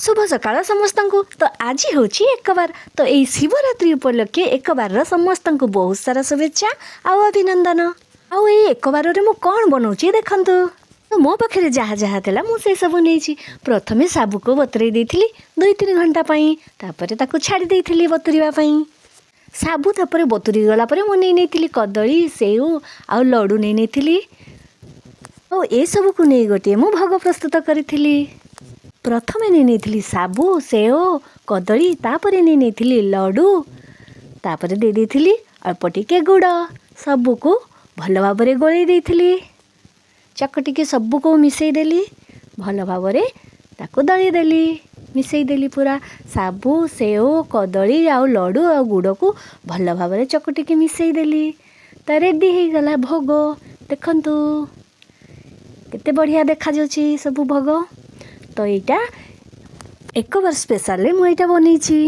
ଶୁଭ ସକାଳ ସମସ୍ତଙ୍କୁ। ତ ଆଜି ହେଉଛି ଏକବାର। ତ ଏଇ ଶିବରାତ୍ରି ଉପଲକ୍ଷେ ଏକବାରର ସମସ୍ତଙ୍କୁ ବହୁତ ସାରା ଶୁଭେଚ୍ଛା ଆଉ ଅଭିନନ୍ଦନ। ଆଉ ଏଇ ଏକବାରରେ ମୁଁ କ'ଣ ବନଉଛି ଦେଖନ୍ତୁ। ତ ମୋ ପାଖରେ ଯାହା ଯାହା ଥିଲା, ମୁଁ ସେସବୁ ନେଇଛି। ପ୍ରଥମେ ସାବୁକୁ ବତୁରେଇ ଦେଇଥିଲି 2-3 ଘଣ୍ଟା ପାଇଁ। ତାପରେ ତାକୁ ଛାଡ଼ି ଦେଇଥିଲି ବତୁରିବା ପାଇଁ ସାବୁ। ତାପରେ ବତୁରି ଗଲା ପରେ ମୁଁ ନେଇ ନେଇଥିଲି କଦଳୀ, ସେଉ ଆଉ ଲଡ଼ୁ ନେଇ ନେଇଥିଲି। ଆଉ ଏସବୁକୁ ନେଇ ଗୋଟିଏ ମୁଁ ଭୋଗ ପ୍ରସ୍ତୁତ କରିଥିଲି। ପ୍ରଥମେ ନେଇ ନେଇଥିଲି ସାବୁ, ସେଓ, କଦଳୀ। ତାପରେ ନେଇ ନେଇଥିଲି ଲଡ଼ୁ। ତାପରେ ଦେଇ ଦେଇଥିଲି ଅଳ୍ପ ଟିକେ ଗୁଡ଼। ସବୁକୁ ଭଲ ଭାବରେ ଗୋଳେଇ ଦେଇଥିଲି। ଚକଟିକି ସବୁକୁ ମିଶାଇ ଦେଲି। ଭଲ ଭାବରେ ତାକୁ ଦଳିଦେଲି, ମିଶାଇ ଦେଲି ପୁରା। ସାବୁ, ସେଓ, କଦଳୀ ଆଉ ଲଡ଼ୁ ଆଉ ଗୁଡ଼କୁ ଭଲ ଭାବରେ ଚକଟିକି ମିଶାଇ ଦେଲି। ତ ରେଡ଼ି ହେଇଗଲା ଭୋଗ। ଦେଖନ୍ତୁ, କେତେ ବଢ଼ିଆ ଦେଖାଯାଉଛି ସବୁ ଭୋଗ। ତ ଏଇଟା ଏକବାର ସ୍ପେଶାଲରେ ମୁଁ ଏଇଟା ବନେଇଛି।